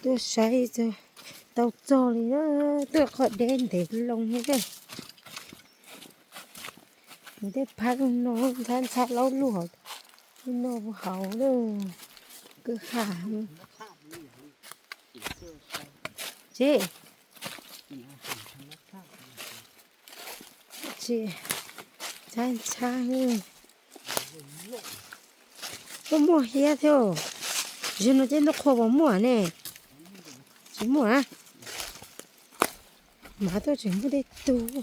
Tuaj saib tau txog li na, tuaj qhov deb ntev loo li na. Nws tej phab no ntxhab ntxhab laub luaj, tej no puas hauv na, kwj ha. Tsis, tsis, ntxhab ntxhab. Muaj muaj hiab thiab. Zaum no ces ntuj qhua puas muaj ne? Tsis muaj a. Mas tuaj tseem muaj tej tug.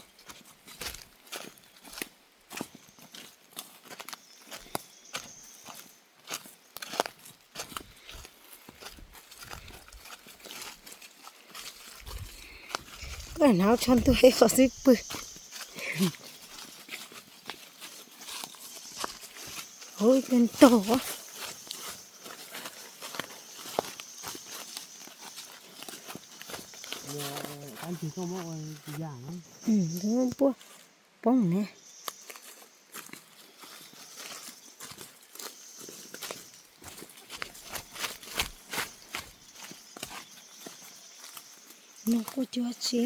Koj hnav tsho ntuag ib qho xwb pw. Ua ib tug ntog. Puab poob ne. Noog quaj cuag tsi.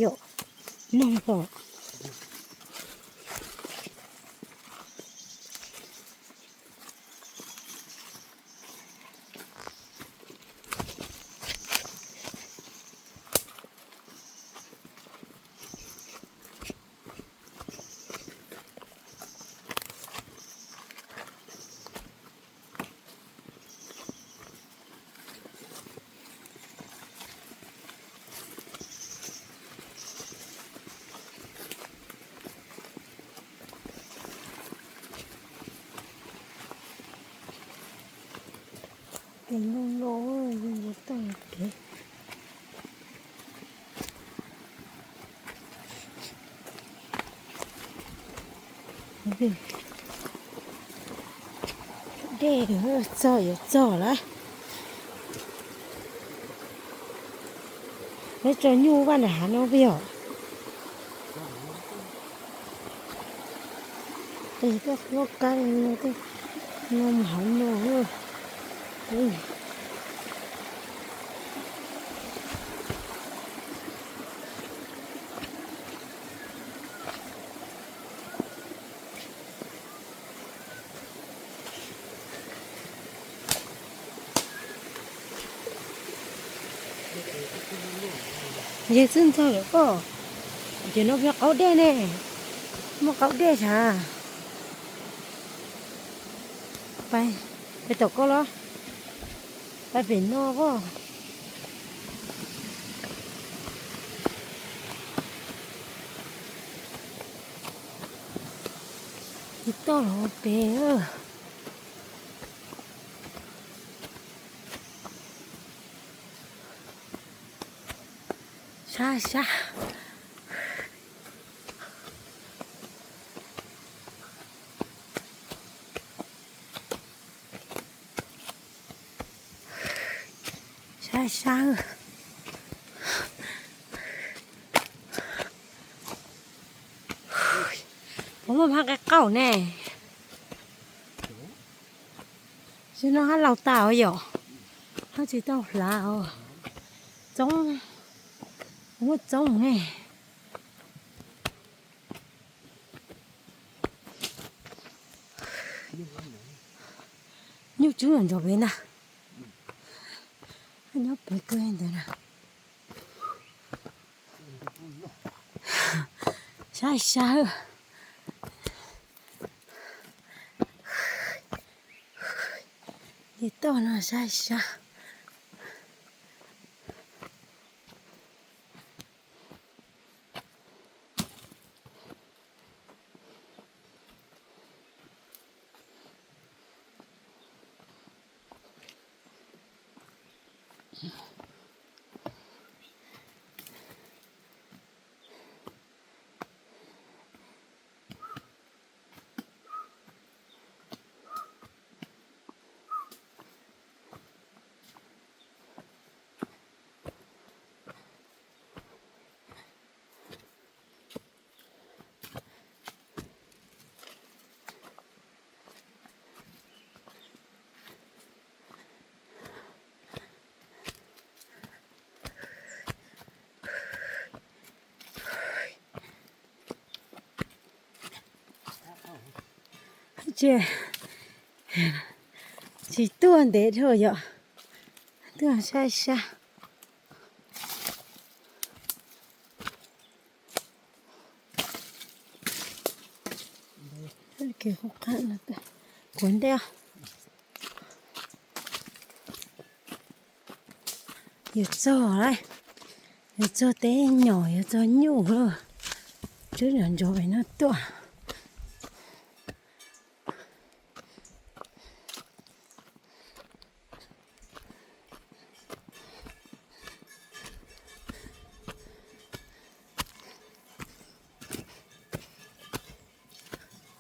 Yom, noog pom. Tes no no, toj kev. Dej txog yuav txog lawm. Neb tso nyuj vaj nram hav no peb yom. Tes tuaj loj kab li no, tej no mus hauv no. Yog xwb ntxog lawm koj, ces no yog qaub dej ne, muaj qaub dej sav. Pais, pais tom koj los, pais pem no koj. Tsis toj los pem. Sab sab. Sab sab. Puas muaj phab qe qaum ne? Tsis no hab laus tas os yom. Hab tsis tau hlav os. Txoob, muaj txoob ne. Nyuj tswb ntog pem ntag. Nyob pem kawg ntawd na. Sab sab. Yog toj no sab sab. Tsiaj tsis tuaj ntev dhau yom, tuaj saib sab. Kuv ntej yuav txog lawm, yuav txog teb nyom, yuav txog nyuj lawm. Twb nrov nrov pem no tuaj.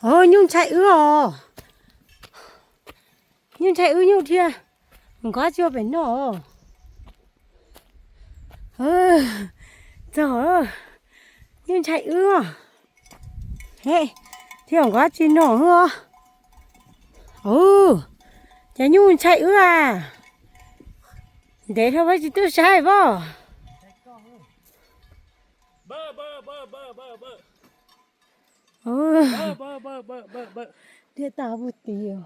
Os, nyuj ntshai wb os. Nyuj ntshai wb, nyuj dhia nkov tsis ua pem no. Txog, nyuj ntshai wb. He, dhia nkov tsis no os. Ua cas nyuj ntshai wb a? Ntev dhau peb tsis tuaj saib pob. Dhia tas puag tid.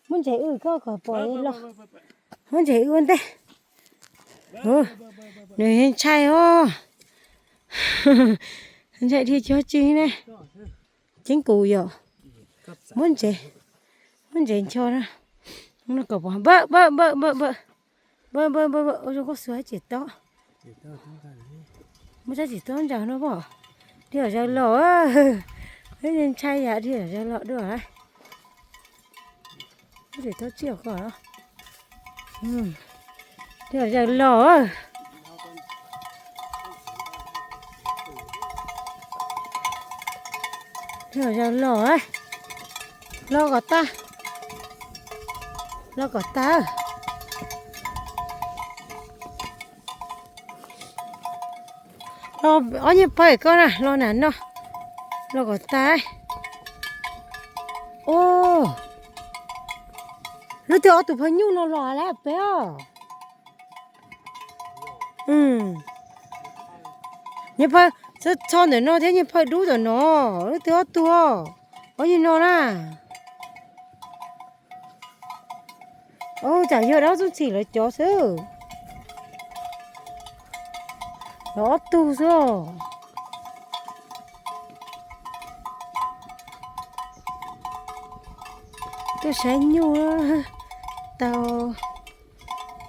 Muab ntsev wb koj kom pom los. Muab ntsev wb ua ntej. Nws ntshai os. Ntshai dhia cuag tsi ne. Ceeb kus yom. Muab ntsev, muab ntsev ncho na. Npawm, npawm, npawm, npawm, npawm. Npawm, npawm, npawm, npawm, ua zoo koj xuas hab tsim tob. Muab sab tsim tob ntsaws no pob. Dhia zaws los, ntshai yam dhia zaws los dua. Tsim tob tsiaj ko. Dhia zaws los. Dhia zaws los, los kom tag, los kom tag. Los ob nyuag pawg koj na, los nram no, los kom tag. Os, lub twg ob tug phaw nyuj no los lawm peb os. Nyuag phaw txho ntawm no thiab nyuag phaw dub tom no, lub twg ob tug, ob nyuag no na. Ua cas yog dab txuj ntxhim lawv cov xwb. Lawv ob tug xwb os. Tuaj saib nyuj tau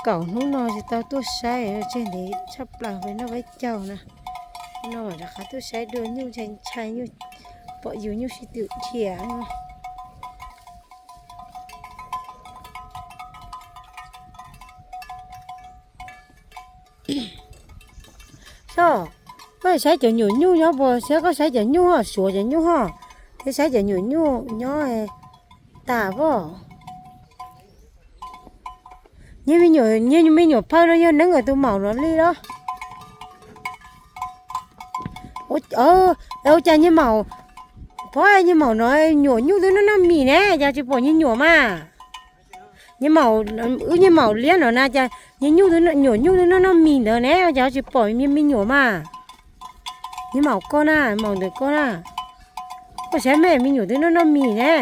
kaum hnub no tsis tau tuaj saib, tseg ntev tshaj plaws peb noj peb caug na. No mam rov qab tuaj saib dua nyuj ntshai ntshai, nyuj pom yus nyuj sib tw dhia. Koj saib cov nyuam nyuj nyob puas, saib koj saib cov nyuj ho, suav cov nyuj ho, thiab saib cov nyuam nyuj nyob tas pob. Niag me nyuam phaw no yog neeb tus maum no li los? Ua cas niag maum, phob niag maum no nyuam nyuj twb noj noj mis ne, cas tsis pom niag nyuam mas? Niag maum, wb niag maum liab no na, cas niag nyuam nyuj twb noj noj mis ntawd ne, cas tsis pom me nyuam mas? Niag maum koj na, maum ntawm koj na, koj saib me me nyuam twb noj noj mis ne,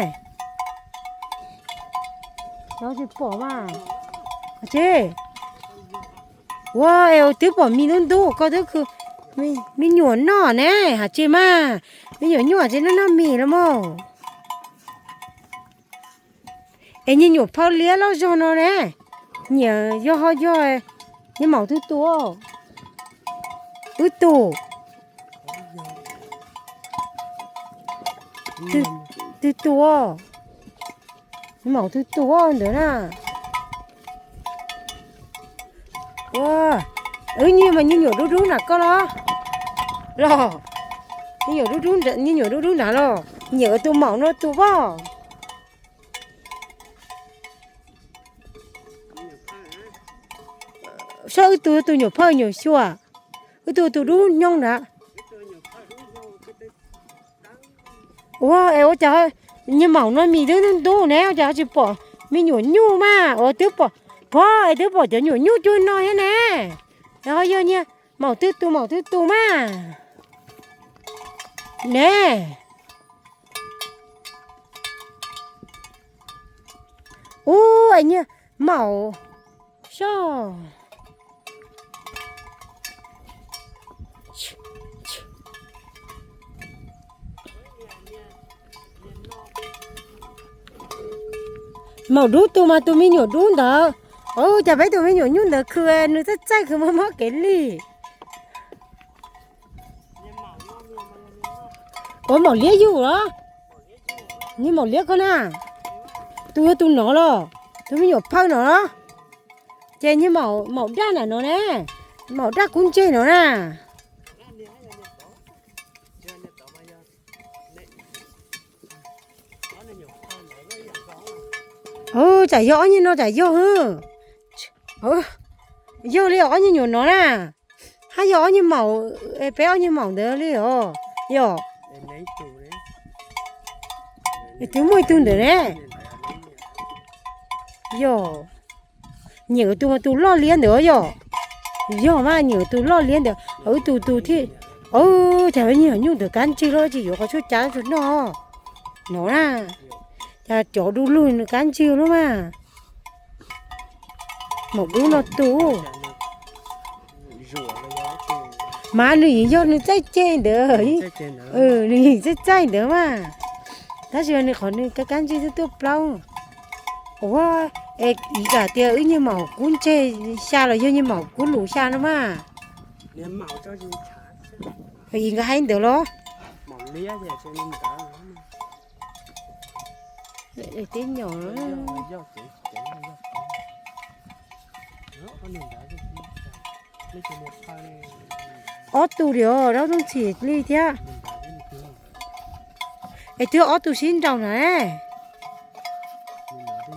cas tsis pom mas? Tsis, ua es twb pom mis ntub ntub, koj twb khw me nyuam noj ne, has tsis mas? Me nyuam nyuj tsis noj noj mis los mas. Es niag nyuam phaw liab loj zog no ne, nyiam yog ho yog niag maum twg tus? Wb tus. Twg tus? Niag maum twg tus ntawd na? Ua, wb niag mas niag nyuam dub dub nram koj los? Los, niag nyuam dub dub nram los? Nyiam tus maum no tus pob. Saib wb tus, tus nyuam phaw nyuam xyuas, wb tus tus dub nyoog nrad. Ua es ua cas niag maum no mis twb ntub ntub ne, ua cas tsis pom me nyuam nyuj mas? Ua twb pom, phob es twb pom cov nyuam nyuj cuag no thiab ne. Es ho yog niag maum twg tus maum twg tus mas ne? Ub, nyiaj maum soj. Maum dub tus mas tus me nyuam dub ntawd. Ub, cas peb tus me nyuam nyuj ntawd khw nws txaij txaij khw mob mob kev li. Ua maum liab yug los? Nyiaj maum liab koj na. Tus yog tus no los? Tus me nyuam phawj no los? Ces nyiaj maum dab na no ne. Maum dab kub ntseg no na. Tsam yog ob nyiaj no tsam yog. Yog li ob nyiaj nyuam no na. Hab yog ob nyiaj maum, peb ob nyiaj maum ntawd li os. Yog. Twb muaj ib tug ntawd ne. Yog. Nyiam tus mas tus loj liab ntawd yog. Yog mas nyiam tus loj liab ntawd. Wb tus tus thiaj, cas nyiam nyuj ntawd kab ntseg loj tsis yuav qhov tshuaj cav tsuas noj no na. Cas cov du lug nws kab ntseg lub mas. Maum dub no tus. Mas nws yeej yog nws txaij ceg ntawd. Nws yeej txaij txaij ntawd mas. Tab sis nws qhov nws kab kab ntseg twb tuaj plaub. Ua, es ib kam tias wb nyiaj maum kub ntseg xya los yog nyiaj maum kub lus xya no mas. Ib nkawd hais ntawd los? Teb nyom. Ob tug li os, dab rooj txhim li thiab. Es twb ob tug sib nraus na.